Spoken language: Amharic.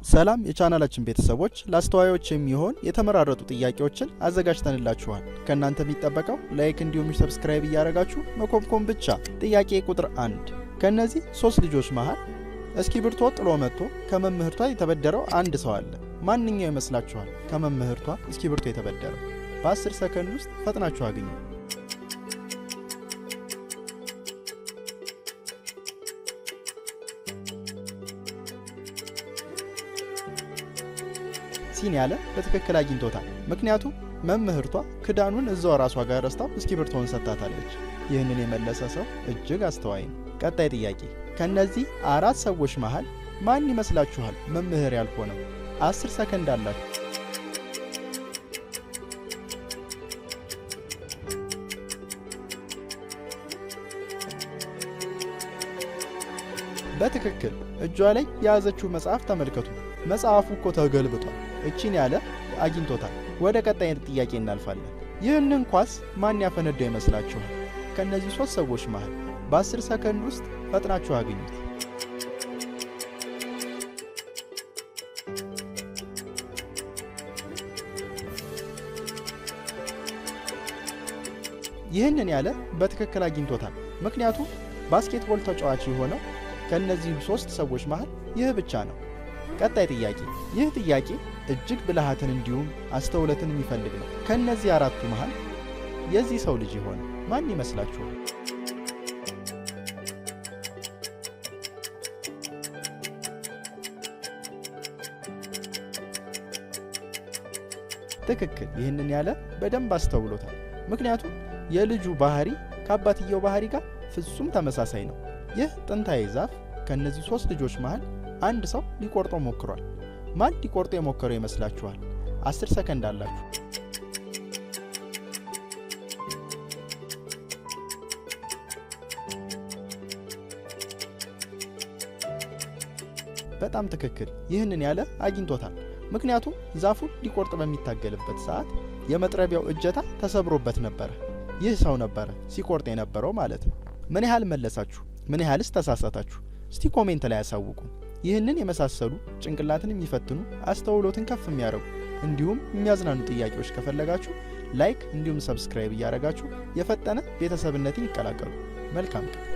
ሰላም የቻናላችን ቤተሰቦች፣ ለአስተዋዮች የሚሆን የተመራረጡ ጥያቄዎችን አዘጋጅተንላችኋል። ከእናንተ የሚጠበቀው like እንዲሁም subscribe እያደረጋችሁ መኮምኮም ብቻ። ጥያቄ ቁጥር 1፦ ከእነዚህ ሶስት ልጆች መሃል እስክሪብቶ ጥሎ መጥቶ ከመምህርቷ የተበደረው አንድ ሰው አለ። ማንኛው ይመስላችኋል ከመምህርቷ እስክሪብቶ የተበደረው? በ10 ሰከንድ ውስጥ ፈጥናችሁ አግኙ። C ን ያለ በትክክል አግኝቶታል። ምክንያቱም መምህርቷ ክዳኑን እዛው ራሷ ጋር ረስታው እስክሪብቶውን ሰጥታታለች። ይህንን የመለሰ ሰው እጅግ አስተዋይ ነው። ቀጣይ ጥያቄ፣ ከእነዚህ አራት ሰዎች መሃል ማን ይመስላችኋል መምህር ያልሆነው? 10 ሰከንድ አላችሁ። በትክክል እጇ ላይ የያዘችው መጽሐፍ ተመልከቱ። መጽሐፉ እኮ ተገልብጧል። እቺን ያለ አግኝቶታል። ወደ ቀጣይ ጥያቄ እናልፋለን። ይህንን ኳስ ማን ያፈነዳው ይመስላችኋል? ከእነዚህ ሶስት ሰዎች መሃል በ10 ሰከንድ ውስጥ ፈጥናችሁ አግኙት። ይህንን ያለ በትክክል አግኝቶታል። ምክንያቱም basketball ተጫዋች የሆነው ከእነዚህ ሶስት ሰዎች መሃል ይህ ብቻ ነው። ቀጣይ ጥያቄ፣ ይህ ጥያቄ እጅግ ብልሃትን እንዲሁም አስተውለትን የሚፈልግ ነው። ከእነዚህ አራቱ መሃል የዚህ ሰው ልጅ የሆነ ማን ይመስላችኋል? ትክክል። ይህንን ያለ በደንብ አስተውሎታል። ምክንያቱም የልጁ ባህሪ ከአባትየው ባህሪ ጋር ፍጹም ተመሳሳይ ነው። ይህ ጥንታዊ ዛፍ ከእነዚህ ሶስት ልጆች መሃል አንድ ሰው ሊቆርጠው ሞክሯል። ማን ሊቆርጠው የሞከረው ይመስላችኋል? 10 ሰከንድ አላችሁ። በጣም ትክክል። ይህንን ያለ አግኝቶታል። ምክንያቱም ዛፉን ሊቆርጥ በሚታገልበት ሰዓት የመጥረቢያው እጀታ ተሰብሮበት ነበረ። ይህ ሰው ነበረ ሲቆርጥ የነበረው ማለት ነው። ምን ያህል መለሳችሁ? ምን ያህልስ ተሳሳታችሁ? እስቲ comment ላይ ያሳውቁ። ይህንን የመሳሰሉ ጭንቅላትን የሚፈትኑ፣ አስተውሎትን ከፍ የሚያደርጉ እንዲሁም የሚያዝናኑ ጥያቄዎች ከፈለጋችሁ like እንዲሁም subscribe እያደረጋችሁ የፈጠነ ቤተሰብነትን ይቀላቀሉ። መልካም ቀን።